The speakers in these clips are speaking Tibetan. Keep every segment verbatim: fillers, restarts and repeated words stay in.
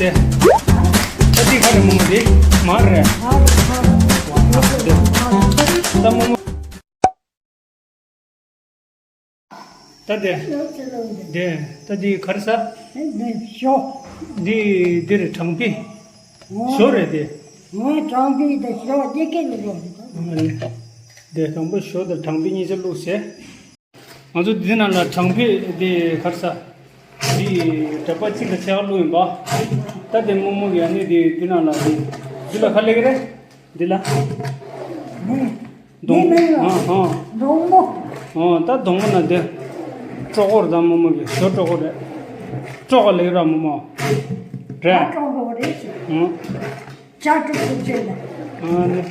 ད་འདི་ག་རེ་རྨོ་མོ་འདི། མར་རེད། ད་རྨོ་མོ། ད་དེ། དེ། ད་འདི་ག་རེ་ཟ། ཞོ། འདི་འདི་རེད། དྲང་པི། ཞོ་རེད་དེ། ཨོ། དྲང་པི་དེ་ཞོ་དེ་སྐད་ལ་རོ། དེ་དང་པོ་ཞོ་དང་དྲང་པི་གཉིས་ཆ་བླུགས་བྱས། ང་ཚོ་འདི་ནང་ལ་དྲང་པི་དེ་ག་རེ་ཟ། འདི་འདྲ་པ་གཅིག་དང་ཕྱེད་ཀ་བླུགས་ཡིན་པ། ད་དེ་རྨོ་མོ་གིས་ཨ་ནི་དེ་འདི་ནང་ལ་དེ། འདི་ལ་ག་རེ་ལབ་ཀྱི་རེད། འདི་ལ། ནི། ནི་མིང་ལ། ཨ་ཨ། སྡོང་མོ། ཨོ། ད་སྡོང་མོ་ན་དེ། ཀྲོ་ཀོ་རེད། ད་རྨོ་མོ་གིས་ཞོ་ཀྲོ་ཀོ་རེད། ཀྲོ་ཀོ་ལབ་ཀྱི་རེད་རྨོ་མོ། རེད། ཀྲོ་ཀོ་རེད། ཨོ། ཅ་ཀྲུག་ཀྲུག་བྱས་ནས། ཨ་ནི།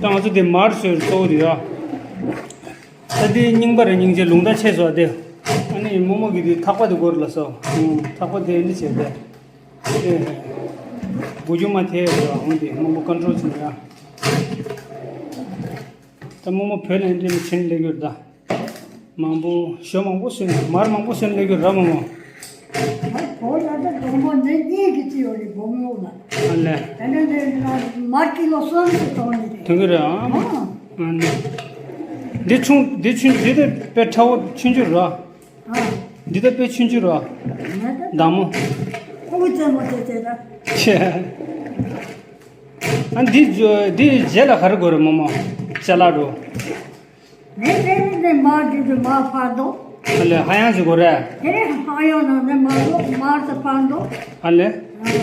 ད་ང་ཚོ་དེ་མར་བཟོས་གཙོ་བོ་དེ་ཡ། ད་དེ་རྙིང་པ་རེད། རྙིང་རྗེ་ལུང་ད་ཆད་སོང་དེ། ཨ་ནི་རྨོ་མོ་གིས་དེ་ཐག་པ་དེ་སྒོར་ལ་སོ། ཨུམ། ཐག་པ་དེ་འདི་བྱས་ཏེ། ཨེ། དགུ་རྒྱུ་མ་ཐེ་ཡོད་ར། འོང་དེ་རྨོ་མོ་ཀོན་ཊོལ་བྱེད་ཡ། ད་རྨོ་མོ་བོད་ལ་འདི་མི་ཆེན་ལེགས་ཡོད་ད། མང་པོ་ཞོ་མང་པོ་སོན། མར་མང་པོ་སོན་ལེགས་ཡོད་ར་རྨོ་མོ། ཨ། བོད་ལ་ད་སྡོང་པོ་འདི་གཉིས་ཀྱི་ཅི་ཡོད་རེད་སྒོ་ངོ་ལ། ཨ་ལེ། དེ་ནས་འདི་ལ་མར་ཀི་ལོ་གསུམ་དུ་གཏོང་ནི་རེད། དེ་གི་རེད་ཨ། ཨ། ཨ་ནི། འདི་ཆུང་འདི་ཆུང་འདི་དེ་དཔེ་ཁྲ་བོ་ཆུང་ཆུང་ར། ཨ། འདི་ད་དཔེ་ཆུང་ཆུང་ར། ང་ད་མདའ་མོ། ཁོ་བོ་རྩེད་མོ་རྩེ་རྩེ་ད། ཆེ། ཨ། འདི་འདི་རྗེས་ལ་ག་རེ་དགོས་རེད་རྨོ་མོ། ཅ་ལག་འགྲོ། ནས་ནས་ནས་མར་འདི་འདི་མར་ཕར་འདུག་ཨ་ལེ། ཧ་ཡང་ཞིག་དགོས་རེད། དེ་ནས་ཧ་ཡང་ནང་ནས་མར་འདུག་མར་དེ་ཕར་འདུག་ཨ་ལེ།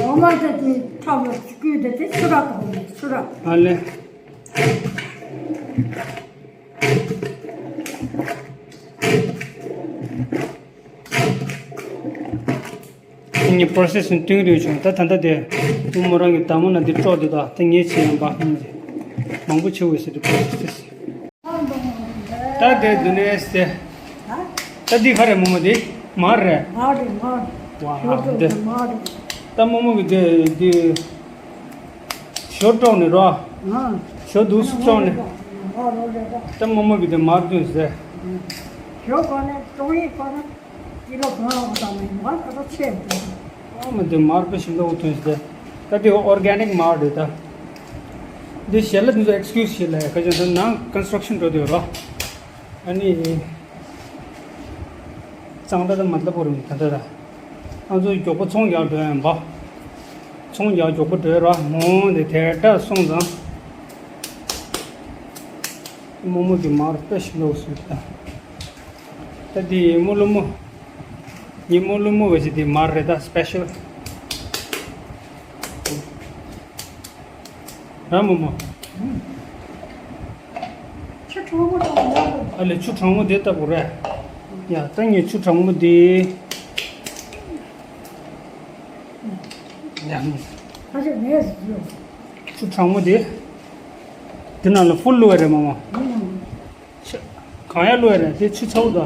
འོ་མ་དེ་དེ་ཁྲག་ལ་སྐུད་དེ་དེ་ཆུ་ར་གོ་ཆུ་ར། ཨ་ལེ། ངས་པོ་རོ་སེ་སིང་སྟོན་གྱི་ཡོད་བྱུང་། ད་ད་ལྟ་དེ་རྨོ་མོ་རང་གི་མདའ་མོ་ན་འདི་དཀྲོག་འདི་དག་ད་ངས་བྱས་ཡོང་པ་ཡིན་གྱི། མང་པོ་བྱེད་འོས་ཟེར་དུས་པོ་རོ་སེ་སིང་། ད་དེ་འདི་ནས་སྟེ། ད་འདི་ག་རེ་རྨོ་མོ་འདི། མར་རེད། མར་རེད་མར། ཝ་ཧ་འདི། མར་རེད། ད་རྨོ་མོ་གི་འདི་འདི། ཞོ་དཀྲོག་ནས་རོ། ཨ། ཞོ་འདུག་སེ་དཀྲོག་ནས། མར་རོ་རེད་ད། ད་རྨོ་མོ་གི་འདི་མར་བཏོན་ཟེར། ཞོ་གོན་ནས་དཀྲོག་ཡིག་གོན་ནས། ཀི་ལོ་གང་འོང་དང་མིན་པ་ད་ཆེ་འདུག་ཨ་མ་འདི་མར་དཔེ་ཞིམ་པོ་ཐོན་ཟེར། ད་འདི་ཨོར་གྷ་ནིག་མར་རེད་ད། འདི་ཞལ་ལག་འདི་ཚོ་ཨེག་སི་ཀིའུ་སི་བྱེད་ལ་ཡ། ཁ་ཅན་ད་ནང་ཀོན་སི་ཊྲག་ཤན་འགྲོ་འདོད་རོ། ཨ་ནི། གཙང་སྦྲ་ད་མ་ལྟ་བུ་རུ་ད་ད་ད། ང་ཚོ་མགྱོགས་པོ་ཚོང་རྒྱག་འགྲོ་ཡ་ཡིན་པ། ཚོང་རྒྱག་མགྱོགས་པོ་འགྲོ་ཡ་རོ། མོ་འདི་དེ་འདྲ་སོང་ཙང་། རྨོ་མོ་གི་མར་དཔེ་ཞིམ་པོ་བཟོས་ད། ད་འདི་རྨོ་ལོ་མོ། ངའི་རྨོ་ལོ་མོ་བ་ཞིག་འདི་མར་རེད་ད་སི་པེ་ཤལ། ར་རྨོ་མོ། ཆུ་གྲང་མོ་དང་ཡག་པོ། ཨ་ལེ་ཆུ་གྲང་མོ་དེ་ལྟ་བུ་རེད། ཡ་ད་ངས་ཆུ་གྲང་མོ་དེ། ཡ། ཁ་ཤས་ངས་ཟེར་རྒྱུ། ཆུ་གྲང་མོ་དེ། དེ་ནང་ལ་ཕུལ་བླུགས་པ་རེད་རྨོ་མོ། ཨང་། ཆུ། གང་ཡང་བླུགས་ཡ་རེད་དེ་ཆུ་ཚ་བོ་ད།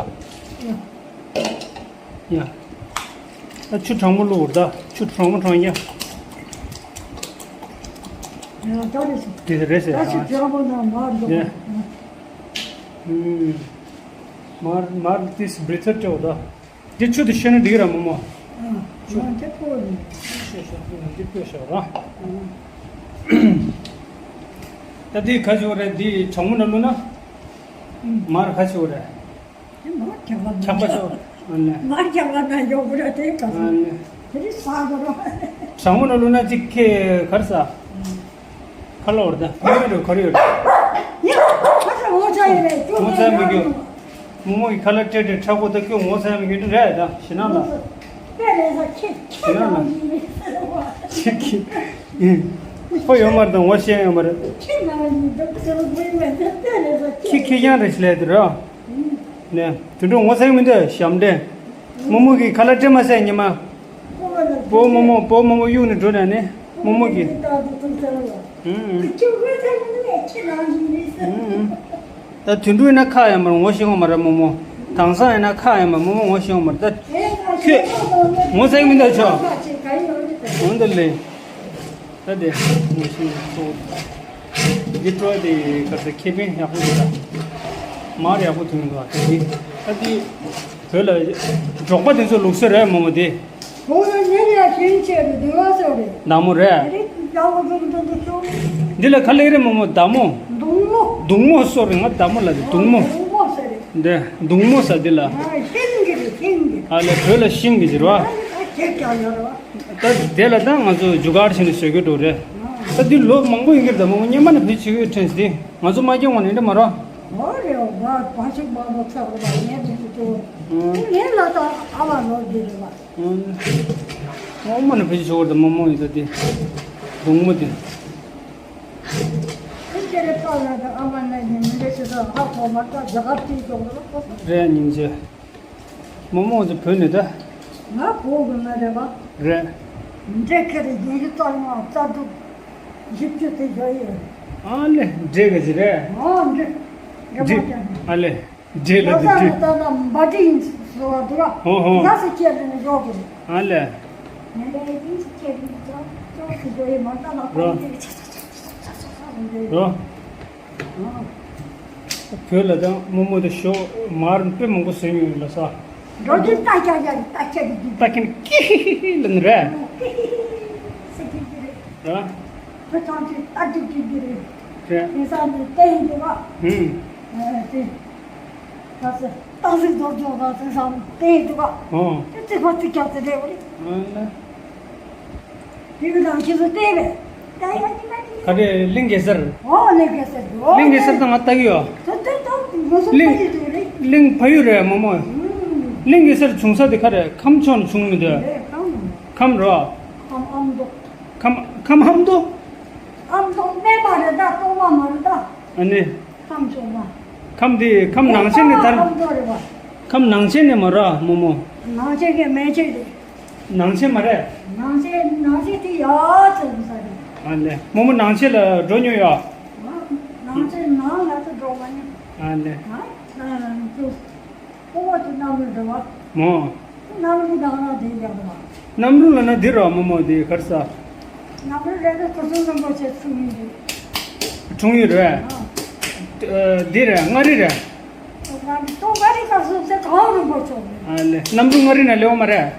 ཡ། ཡ། ད་ཆུ་གྲང་མོ་བླུགས་ད་ཆུ་གྲང་མོ་གྲང་ཡ། ཡ་ད་རེད་ཟེར། དེ་རེད་ཟེར། ད་ཆུ་གྲང་མོ་ན་མར་འདུག་ཡ། ཨུམ། མར་མར་དེ་སི་བི་རི་ཐར་སྤྲོད་ད། འདི་ཆུ་དེ་ཤོད་ན་འགྲིག་ར་རྨོ་མོ། ཨ། ང་འདི་ཕོ་ནི། ཤོད་ཤོད་འདི་ཕོ་ཤོད་ར། ཨ། ད་འདི་ག་ཞིག་རེད། འདི་གྲང་མོ་ན་བླུགས་ན། མར་ག་ཞིག་རེད། འདི་མར་རྒྱག་པ་ན་ཆག་པ་ཤོག་ཨ་ནི། མར་རྒྱག་པ་ན་ཡོག་ར་དེ་ག་ཨ་ནི། དེ་རི་ས་གོ་ར། གྲང་མོ་ན་བླུགས་ན་ཅིག་ཁེ་གར་ས། ཁ་ལོ་བར་ད། ཁ་ཡོད་རེད་ཁ་ཡོད་རེད། ཡ། ཁ་ས་ངོ་ཚ་ཡོད་རེད། ངོ་ཚ་མི་རྒྱུ། མོ་མོ་ཡི་ཁ་ལ་སྤྲད་སྤྲད་ཁྲ་གོ་ད་ཁྱོད་ངོ་ཚ་མི་རྒྱུ་རེད་ད་ཤི་ན་ལ། དཔེ་རེད་ས་ཁྱེད་ཁྱེད་ཁྱེད་ན་ལ། ཁྱེད་ཁྱེད། ཁོ་ཡོད་མ་རེད་ད་ངོ་ཤེས་ཡོད་མ་རེད། ཁྱེད་ན་ཡིན་ད་ཁྱེད་རོ་བུ་ཡོད་ད་དཔེ་རེད་ས་ཁྱེད། ཁྱེད་ཁྱེད་ཡང་རེད་ཤི་ལས་དེ་ར། ནས་དུད་འགྲོ་ངོ་ཚ་མི་འདུག་ཞབས་འདྲེན། མོ་མོ་གི་ཁ་ལ་སྤྲད་མ་ཟེར་ཉི་མ། པོ་མོ་མོ་པོ་མོ་མོ་གཡུག་ནས་འགྲོ་ནས་ནི་མོ་མོ་གི། ཨུམ། ད་དུད་འགྲོ་ཡིན་ན་ཁ་ཡོད་མ་རེད་ངོ་ཤེས་ཡོད་མ་རེད་མོ་མོ། དེང་སང་ཡིན་ན་ཁ་ཡོད་མ་མོ་མོ་ངོ་ཤེས་ཡོད་མ་རེད་ད། ཁྱོད་ངོ་ཚ་མི་འདུག་ཆོག་འོན་ཏེ་ལེ། ད་དེ་ངོ་ཤེས་ཡོད་ཚོ། འདི་སྤྲོ་བ་དེ་ག་ཚོད་ཁེ་ཕན་ཡག་པོ་འདུག་ད། མར་ཡག་པོ་ཐོན་འདུག་ད་དེ། ད་དེ་བོད་ལ་འབྲོག་པ་དེ་ཚོ་ལུགས་སྲོལ་རེད་མོ་མོ་དེ། ཁོང་ལ་ཉིན་ཡ་ཤིང་ཆེ་རེད། དེ་བ་སོ་རེད། མདའ་མོ་རེད། རེད། ཡག་པོ་འདུག་འདུག་འདུག་ཤོག་འདི་ལ་ག་ལེགས་རེད་མོ་མོ། མདའ་མོ། མདུང་མོ། མདུང་མོ་སོ་རེད། ང་མདའ་མོ་ལ་རེད། མདུང་མོ། མདུང་མོ་ཟེར་རེད། འདི་མདུང་མོ་ཟེར་འདི་ལ། ཤིང་གི་རེད། ཤིང་གི། ཨ་ལས། བོད་ལ་ཤིང་གི་ཟེར་བ། ད་ཁྱེད་ཀྱང་ཡོད་རེད་བ། ད་དེ་ལ་ད་ང་ཚོ་རྒྱུ་སྐར་བྱས་ནས་བཟོ་གི་འགྲོ་རེད། ད་འདི་ལོ་མང་པོ་ཡིན་གྱི་རེད། ད་མོ་མོ་སྔོན་མ་ནས་བོད་བྱེད་ཀྱི་ཡོད་དྲན་སྲིད། ང་ཚོ་མ་སྐྱེ་བ་ནས་འདྲ་མ་རེད། ཨོ་རེད། འོ་བ་བ་ཕྱུགས་མང་པོ་ཚོགས་རེད་བ། ངས་མི་ཤེས་ཀྱི། ངས་ལ་ད་ཨ་བ་ལོ་འདི་རེད་བ། ཨོ་མ་ནི་བེད་ཤོར་དང་མོ་མོ་ཡིན་ད་དེ། སྡོང་མོ་དེ། ཁྱེད་ཀྱི་རེ་ཕ་ལ་དང་ཨ་མ་ན་ཡིན་མི་འདྲ་ཞིག་དང་ཧ་གོ་མ་ད་རྒྱ་གར་དེའི་ཀྱོག་ལ་ཁོ། རེད་སྙིང་རྗེ། མོ་མོ་ཚོ་བོད་ནས་ད། ང་བོད་གི་མི་རེད་བ། རེད། འདྲེ་ཁེ་རེ་ཡིན་གྱི་རྩ་ཡོང་རྩ་དྲུག་བཞི་བཅུ་དེ་བཞག་ཡོད། ཨ་ལེ་འདྲེ་གི་ཟེར་རེད། ཨ་འདྲེ། འདྲེ། ཨ་ལེ། འདྲེ་ལ་ཡ་ས་འདི་ནི་ད་ན་འབའ་ཏི་ཡིན་ཟེར་བ་འདུག་ཨ། ཧོ་ཧོ། ཡ་ས་ཁྱེར་ནས་འཇོག་གི་རེད། ཨ་ལེ། ངས་ལས་ཡིན་ཟེར་ཁྱེར་ནས་འཇོག་འཇོག་ཟེར་འཇོག་ཡིན་མ་ད་ལ་ཁོང་རོ། ཚོ་ཆ་ཆ་ཆ་ཆ་ཆ་ཆ་ཆ་ཟེར་འདྲེ། རོ། ཨ། བོད་ལ་དང་རྨོ་མོ་དེ་ཞོ་མར་དཔེ་མང་པོ་བཟོས་མྱོང་ཡོད་ལ་ས། འགྲོ་དུས་རྟ་རྐྱང་རྐྱང་རྟ་ཁྱེར་གི་འདུག་རྟ་ཁྱེར་ནས་ཀི་ཧི་ཧི་ཧི་ལ་ནི་རེད། ཀི་ཧི་ཧི་ཟེར་གི་འདི་རེད། ར། བོད་ཚང་གི་རྟ་རྒྱུག་གི་འདི་རེད། རེད། དེང་སང་ནི་བསྟན་འདུག་ག་ཧུམ། ཨ་དེ། ད་ཚེ་རྟ་ཟིག་རྡོ་རྫོང་ད་དེང་སང་བསྟན་འདུག་ག་ཧོ། དེ་ཚེ་ཁོ་ཚིག་རྒྱག་ཚེ་རེད་བ་རེད། ཨ་ལ། དེ་གི་དང་ཁྱེད་ཚོ་བལྟས་པས། ད་ཡ་ཅི་མ་ཅི། ག་རེ་གླིང་གེ་སར། ཨོ་གླིང་གེ་སར་དུ་ཨོ། གླིང་གེ་སར་དང་ང་ལྟ་གི་ཡོད། ད་ད་ད་ང་ཚོ་གླིང་ཕ་ཡུལ་དུ་རེད། གླིང་ཕ་ཡུལ་རེད་རྨོ་མོ། ཨུམ། གླིང་གེ་སར་བྱུང་ས་དེ་ག་རེ་ཁམས་ཕྱོགས་ནས་བྱུང་མི་འདུག་རེད་ཁམས། ཁམས་རོ། ཁམས་ཨ་མདོ། ཁམས་ཁམས་ཨ་མདོ། ཨ་མདོ་སྨད་མ་རེད་ད། གཏོང་མ་མ་རེད་ད། ཨ་ནི། ཁམས་ཕྱོགས་མ། ཁམས་དེ་ཁམས་ནང་ཆེན་ནས་དར། ཨ་མདོ་རེད་བ། ཁམས་ནང་ཆེན་ནས་མ་ར་རྨོ་མོ། ནང་ཆེན་གྱི་མན་ཆད་རེད། ནང་ཆེན་མ་རེད། ནང་ཆེན་ནང་ཆེན་དེ་ཡག་ཚོད་ས་རེད། ཨ་ལེ། རྨོ་མོ་ནང་ཆེན་ལ་འགྲོ་མྱོང་ཡོད། ནང་ཆེན་ནང་ལ་ཚོ་འགྲོ་མ་མྱོང་། ཨ་ལེ། ཨ་ལེ། ཁོ་བ་དེ་གནམ་རུ་འགྲོ་བ། མོ། གནམ་རུ་ནང་ན་དེ་ཡག་པ། གནམ་རུ་ལ་ན་དེ་ར་རྨོ་མོ་དེ་གར་ས། གནམ་རུ་རེད་ད་ཁོ་ཚོ་རིན་པོ་ཆེ་འཁྲུངས་ཡུལ་རེད། འཁྲུངས་ཡུལ་རེད། ཨ། དེ་རེད་མངའ་རིས་རེད། ང་ཏོ་མངའ་རིས་ཁ་སོ་ཚེ་གང་རུ་འགོ་ཆོག་རེད། ཨ་ལེ། གནམ་རུ་མངའ་རིས་ན་ལེའོ་མ་རེད།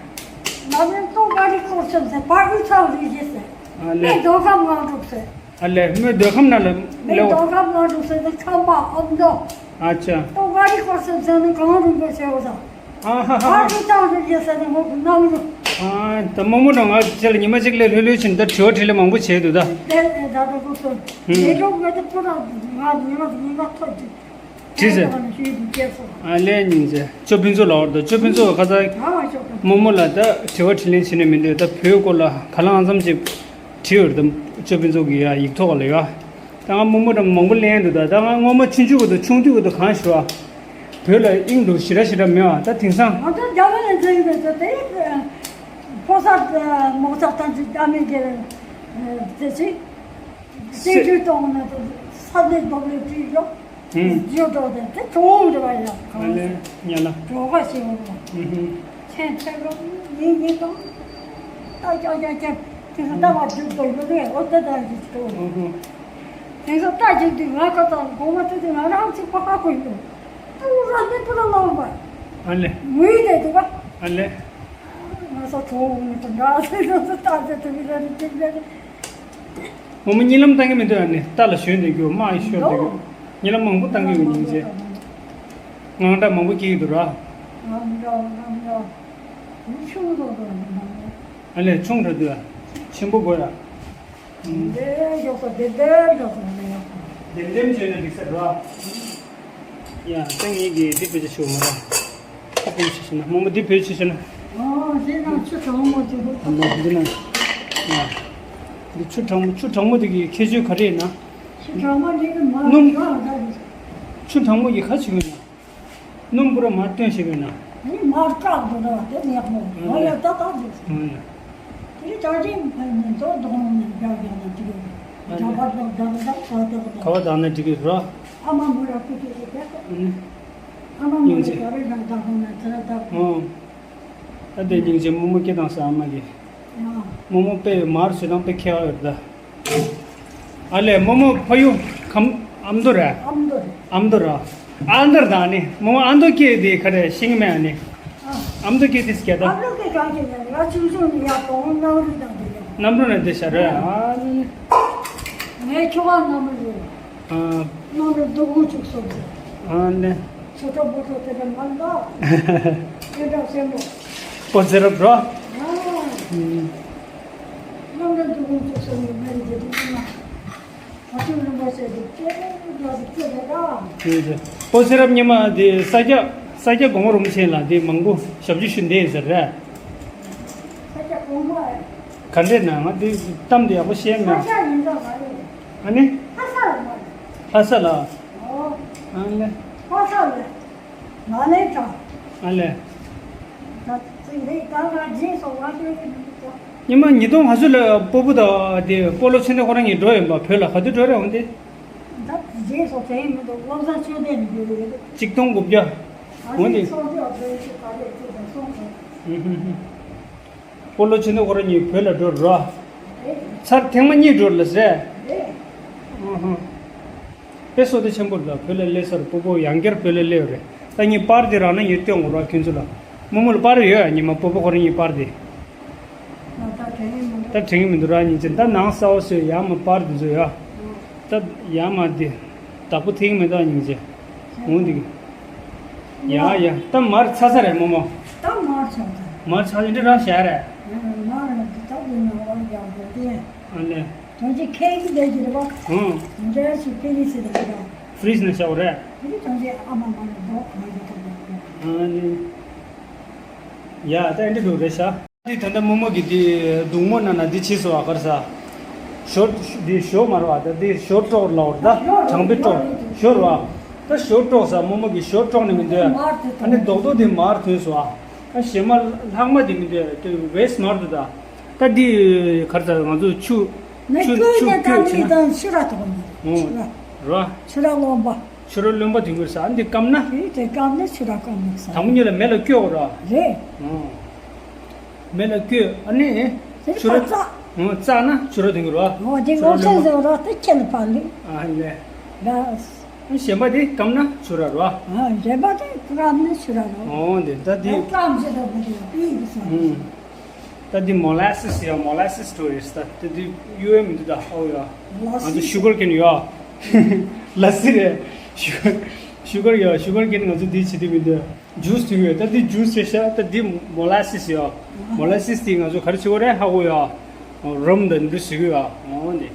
གནམ་རུ་ཏོ་མངའ་རིས་སྐོར་ཆོག་ཚེ་ཕ་གི་ཚང་རུ་ཡེ་ཟེར། ཨ་ལེ། མེ་རྡོ་ཁམས་ངང་འགྲུབ་ཟེར། ཨ་ལེ། མེ་རྡོ་ཁམས་ན་ལེ་མེ་ལེའོ། རྡོ་ཁམས་ངང་འགྲུབ་ཟེར་ཏེ་ཁམས་པ་ཨ་མདོ། ཨ་ཅག་ཏོ་མངའ་རིས་སྐོར་ཆོག་ཚེ་ནི་གང་རུ་འགོ་ཆོག་ཟེར། ཨ་ཧ་ཧ། ཨ་ཁུ་ཚང་རེ་རེ་ཟེར་ནས་ངོ་གནམ་རུ། ཨ། ད་རྨོ་མོ་དང་ང་ཅག་ལ་ཉི་མ་གཅིག་ལས་ལྷོད་ལྷོད་ཕྱིན་ད་དྲི་བ་དྲིས་ལན་མང་པོ་བྱས་འདུག་ད། དེ་ད་ད་ཁོ་ཚོ་ལས་གྲོགས་ངོ་དེ་ཁོ་རང་ང་ཉི་མ་ཉི་མ་ཐོག་ཅིག་དྲིས་ཟེར། ཨ་ལས་སྙིང་རྗེ། ཅོ་ཕུན་ཚོགས་ལགས་འོར་ད་ཅོ་ཕུན་ཚོགས་ཁ་ཚ། རྨོ་མོ་ལ་ད་དྲི་བ་དྲིས་ལན་བྱེད་ནས་མི་འདུག་ད་བོད་སྐོར་ལ་ག་ལ་ཨང་ཙམ་ཅིག་བྲིས་ཡོད་རེད་ད་ཅོ་ཕུན་ཚོགས་ཀྱི་ཡ་ཡིག་ཐོག་ལ་ཡ། ད་ང་རྨོ་མོ་དང་མང་པོ་ལེན་འདུག་ད་ད་ང་སྔོན་མ་ཆུང་ཆུང་གི་དུ་ཆུང་དུས་གི་དུ་གང་ཞུ་བ། བོད་ལ་དབྱིངས་འདུག་ཞེ་དྲག་ཞེ་དྲག་མེད་བ་ད་དེང་སང་། ང་ཚོ་རྒྱ་བོད་ལ་འཛིན་ཡོད་པའི་ཚོ་དེ་ཕོ་གསར་མོ་གསར་ཐམས་ཅད་རྒྱ་མི་སྒེར་དེ་ཚེ་སེ་ཆུ་གཏོང་ན་དེ་ས་གནས་རྡོ་ལེབ་བྲིས་ཡོད། ཡོད་འགྲོ་དེ་དེ་གྲོང་འདྲ་བ་ཡ་གང་ལས་ཉ་ལ་གྲོ་ག་ཞེས་པ་ཆེན་ཆེན་རོ་ཡིན་ཡིན་དང་། ད་ཀྱང་ཀྱང་ཀྱང་དེ་ཚོ་ལྟ་བ་བརྒྱུད་དོ་ཡོད་རེད། འོ་དེ་ལྟ་ཞིག་ཏུ་དེ་ཚོ་ལྟ་ཞིག་དུས་ང་ཁ་ཚང་དགོང་མོ་དེ་དུས་ང་རང་ཚིག་པ་ཧ་གོ་ཡོད། ཏུ་ར་ནི་པུ་ར་ལོང་བ། ཨ་ལེ། ངུས་དེ་འདུག་བ། ཨ་ལེ། ང་ས་གྲོགས་མི་དང་འདྲ་ཚེ་ཚོ་ལྟ་ཚེ་དུ་མི་ར་ནི་དེ་འདྲ་རེད། ངོ་མ་གཉིད་ལམ་བཏང་གི་མི་འདུག་ཨ་ནི་རྟ་ལ་ཞོན་བསྡད་རྒྱུ་དམག་ཡིས་ཤོར་བསྡད་རྒྱུ། འདུག་གཉིད་ལམ་མང་པོ་བཏང་གི་ཡོད་སྙིང་རྗེ། དངངས་སྐྲག་མང་པོ་སྐྱེ་གི་འདུག་ར། ངམ་འདྲ་ངམ་འདྲ། མི་ཆུང་རོགས་རོགས་མི་འདང་ངོ་། ཨ་ལས་ཆུང་ར་འདུག་ཨ། ཆེན་པོ་དགོས་ཡ། འདི་ཡོག་ས་དེ་དེར་ཡོག་ས་ནས་ཡོག་ས། དེ་འདེམ་བྱས་ན་འགྲིག་ས་ར། ཡ་ད་ངེད་ཀྱིས་འདི་བེད་སྤྱོད་ཞུ་མ་ར། ཆུ་ཕུན་ཆུ་ཤི་ན་མོ་མོ་འདི་བེད་སྤྱོད་ཤི་ན། ཨོ་ཞེ་ན་ཆུ་གྲང་མོ་ཆུ་ཧུ། ཨ་མོ་འདི་ན། ཡ། འདི་ཆུ་གྲང་མོ་ཆུ་གྲང་མོ་འདི་གི་ཁྱད་ཆོས་ག་རེ་ཡིན་ན། ཆུ་གྲང་མོ་འདི་གི་མ་སྣུམ་གྲང་ད་གི། ཆུ་གྲང་མོ་ཡི་ཁ་ཆུ་ཡིན་ན། སྣུམ་པུ་ར་མར་བཏོན་ཤེས་དགོས་ན། ཨ་ནི་མར་བཀྲག་འདུག་ན་དེ་ཡག་མོ་ང་ལ་ད་ད་འདུག་ཨ་ནི། དེ་ད་ཅིག་མཛོ་གདོང་ནས་རྒྱག་རྒྱག་ན་འགྲིག་གི་རེད། ཨ་ནི། རྒྱག་པ་རྒྱག་རྒྱག་རྒྱག་ཁ་བ་ད་ཁ་བ་ད་ཁ་བ་ད་ན་འགྲིག་གི་རེད། ཨ་མ་མོ་ར་ཁུ་ཁུ་ཞིག་རྒྱག་ཨ་ནི། ཨ་མ་མོ་ར་རྒྱག་རེ་རྒྱག་ད་ཁོང་ན་དེ་ར་ད་ཁོང་། ཨོ། ད་དེ་སྙིང་རྗེ་རྨོ་མོ་སྐྱེ་དང་ས་ཨ་མ་གི། རྨོ་མོ་དཔེ་མར་བཟོས་དང་དཔེ་མཁས་པ་ཡོད་ད། ཨ་ལས་རྨོ་མོ་ཕ་ཡུལ་ཁམས་ཨ་མདོ་རེད། ཨ་མདོ་རེད། ཨ་མདོ་ར། ཨ་མདོ་ར་ད་ཨ་ནི་རྨོ་མོ་ཨ་མདོ་སྐད་དེ་ག་རེ་ཤེས་ཀྱི་མེད་ཨ་ནི། ཨ་མདོ་སྐད་དེ་སྐད་ད། ཨ་མདོ་སྐད་ གང་གི་ནས་ང་ཆུང་ཆུང་ནས་ཡར་གཏོང་གནམ་རུ་དང་དེ་རེད། གནམ་རུ་ནས་དེ་ཤར་རེད། ཨ་ནི། ངའི་ཁྱོ་ག་གནམ་རུ་རེད། ཨ། གནམ་རུ་འདུག་གུ་བཅུག་སོང་ཟེར། ཨ་ནི། ཆུ་ཁྲོད་བུ་ཁྲོད་དེ་འདྲ་མ་འདུག་དེ་འདྲ་སེམས་པོ། སྤོ་ཚེ་རབ་འགྲོ། ཨ། ཨུམ། གནམ་རུ་འདུག་གུ་བཅུག་སོང་ནས་ངའི་རྗེས་འདུག་གུ་མ། ཨ་ཆུ་རིན་པོ་ཆེ་དེ་སྐྱེ་རྒྱ་དེ་སྐྱེ་རེད་ད། ཡོད་རེད། སྤོ་ཚེ་རབ་སྙེ་མ་དེ་ས་སྐྱ་ས་སྐྱ་གོང་མ་རིན་པོ་ཆེ་ལ་དེ་མང་པོ་ཞབས་ཕྱི་ཞུ་འདེད་ཡིན་ཟེར་རེད། ས་སྐྱ་གོང་མ་རེད། ག་འདྲས་ན་ང་དེ་གཏམ་དེ་ཡག་པོ་བཤད་མེད། ས་སྐྱ་ཡིན་ས་མ་རེད། ཨ་ནི། ལྷ་ས་ལ་མ་རེད། ལྷ་ས་ལ། ཨོ། ཨ་ནི། ལྷ་ས་ལ། ང་ལས་དྲག་ཨ་ལས། ད་ཚིག་རེད་ད་ང་རྗེས་སུ་ང་ཤོད་ཀྱི་མི་འདུག་ད། ཉི་མ་ཉིས་སྟོང་ལྔ་བཅུ་ལ་སྤོ་བོ་དང་དེ་སྤོ་ལོ་ཚེ་བརྟན་ཁོ་རང་གཉིས་འགྲོ་ཡོང་པ་བོད་ལ་ག་དུས་འགྲོ་རེད་འོང་དེ། ད་རྗེས་སུ་དྲན་མི་འདུག་བློ་བཟང་ཆོས་ལྡན་ནས་འགྲོ་གི་རེད། ཆིག་སྟོང་དགུ་བརྒྱ། ཨ་འོང་དེ། ཚོགས་འདུ་ཨ་བོད་ཀྱི་ག་རེ་ཚོགས་དང་སོང་ཟེར། ཧུམ་ཧུམ་ཧུམ། སྤོ་ལོ་ཆེན་མོ་ཁོ་རང་གཉིས་བོད་ལ་འགྲོ་རོགས། ཚར་ཐེངས་མ་གཉིས་འགྲོ་ལ་ཟེར། ཨུ་ཧུ། དཔེ་བསོད་བདེ་ཆེན་པོ་ལ་བོད་ལ་སླེབས་སར་སྤོ་བོ་ཡང་བསྐྱར་བོད་ལ་སླེབས་རེད། ད་ངས་པར་དེ་རག་ན་ངས་སྟོན་དགོས་རོགས་ཁྱོད་ཚོ་ལ། རྨོ་མོ་ལ་པར་ཡོད་ཨ་ཉི་མ་སྤོ་བོ་ཁོ་རང་གཉིས་པར་དེ། ད་དྲན་གི་མི་འདུག་ར་ཉིན་ཅན་ད་ནང་གསར་བ་བཟོས་ཡར་མ་པར་དེ་ཚོ་ཡ། ད་ཡར་མ་དེ། བདག་པོ་ཐེངས་མེད་ད་ཉིན་ཅན། འོང་འདུག་ཡ་ཡ་ད་མར་ཚ་ཚ་རེད་རྨོ་མོ། ད་མར་ཚ་ཚ། མར་ཚ་ཚ་འདི་རང་བཞག་རེད། མར་ད་ད་འདི་ནང་བར་རྒྱག་དགོས་ཏེ། ཨ་ལེ། དོན་གྱི་ཁེ་ཡིག་བསྡད་ཀྱི་རེད་པ། ཧུང་། འདྲ་ཞིག་ཁེ་ཡིག་ཟེར་ད་རེད་པ། ཧྥི་རིཇ་ནང་བཞག་རེད། དེ་གི་དོན་གྱི་ཨ་མ་མ་ནས་འགྲོ་མ་ཡི་ཐུབ་པ། ཨ་ནི། ཡ་ད་འདི་འདུག་རེད་ཤག་འདི་ད་ལྟ་རྨོ་མོ་གི་འདི་གདུང་མོ་ནང་ན་འདི་བྱས་སོ་ཨ་གར་ས། ཞོར་འདི་ཞོ་མ་རེད་པ་ད་འདི་ཞོ་དཀྲོག་ལ་བར་ད་དྲང་པའི་དཀྲོག་ཞོ་རེད་པ། ད་ཞོ་དཀྲོག་ས་རྨོ་མོ་གི་ཞོ་དཀྲོག་ནི་མི་འདུག་ཨ་ནི་རྡོག་རྡོག་འདི་མར་ཐོན་སོ་ཨ། ད་གཞན་མ་ལྷག་མ་འདི་མི་འདུག་ཨ་ཝེ་སི་མར་འདུག་ད། ད་འདི་གར་ས་ང་ཚོ་ཆུ་ནི་ཆུ་ཀུན་ཆུ་ནི་ཀུན་ཀ་བྱས་ལི་ན་དང་ཆུ་ར་ཐོག་ནི་ཆུ་ར་ར། ཆུ་ར་རློན་པ། ཆུ་ར་རློན་པ་དེ་འགོས་ས་འདི་སྐམ་ན། དེ་དེ་སྐམ་ནི་ཆུ་ར་སྐམ་ནི་ས། དང་པོ་ཉིད་ལ་མེ་ལ་བསྐྱོད་དགོས་ར། རེད། མེ་ལ་བསྐྱོད་ཨ་ནི། དེ་ཆུ་ར་ཁ་བཙག་ཨོ་བཙག་ན་ཆུ་ར་དེ་འགོས་ར། ཨོ་དེ་ཆུ་ར་ངོ་ཚ་རློན་པ། ཟེར་ར་དེ་ཁྱེད་ལ་ཕར་ལུས། ཨ་ལེ། ར། གཞན་པ་དེ་སྐམ་ན་ཆུ་ར་ར། ཨ་གཞན་པ་དེ་སྐམ་ནི་ཆུ་ར་ར། ཨོ་དེ་ད་དེ། སྐམ་ཆུ་ར་མི་དེ་པི་གི་སོང་། ད་འདི་མོ་ལ་སིས་ཡ་མོ་ལ་སིས་སི་ཊོ་རི་ད་དེ་འདི་ཡུ་ཨེ་མི་འདུག་ད་ཧོ་ཡ། ང་ཚོ་ཤུ་གར་ཀེན་ཡ། ལ་སི་རེད། ཤུ་ཤུ་གར་ཡ་ཤུ་གར་ཀེན་ང་ཚོ་འདི་བྱེད་དུས་མི་འདུག་ཇུས་དེ་ཡོད་ད་འདི་ཇུས་རེད་ཤག་ད་འདི་མོ་ལ་སིས་ཡ། མོ་ལ་སིས་དེ་ང་ཚོ་ག་རེ་བྱེད་དགོས་རེད་ཧ་གོ་ཡ། རམ་དང་འདི་བཟོ་གི་ཡ། འོ་འདི།